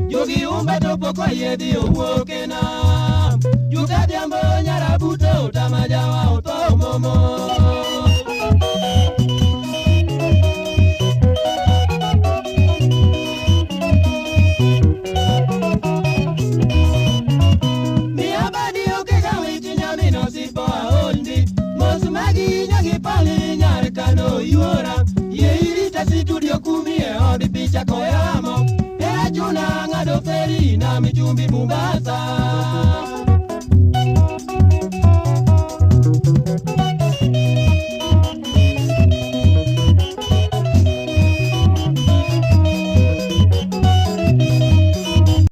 Jogi umbe to pok oyiedhi owuok e nam. Juka dhiambo nyarabuto otama jawa otho momo. Miya badi oke ka wich nyamin osipo aolndi. Mos magi nyagi pali nyar kano yuora. Yie irita situdio kumi e od picha koyamo. Era chuna ng'ado feri nam chumbi Mombasa.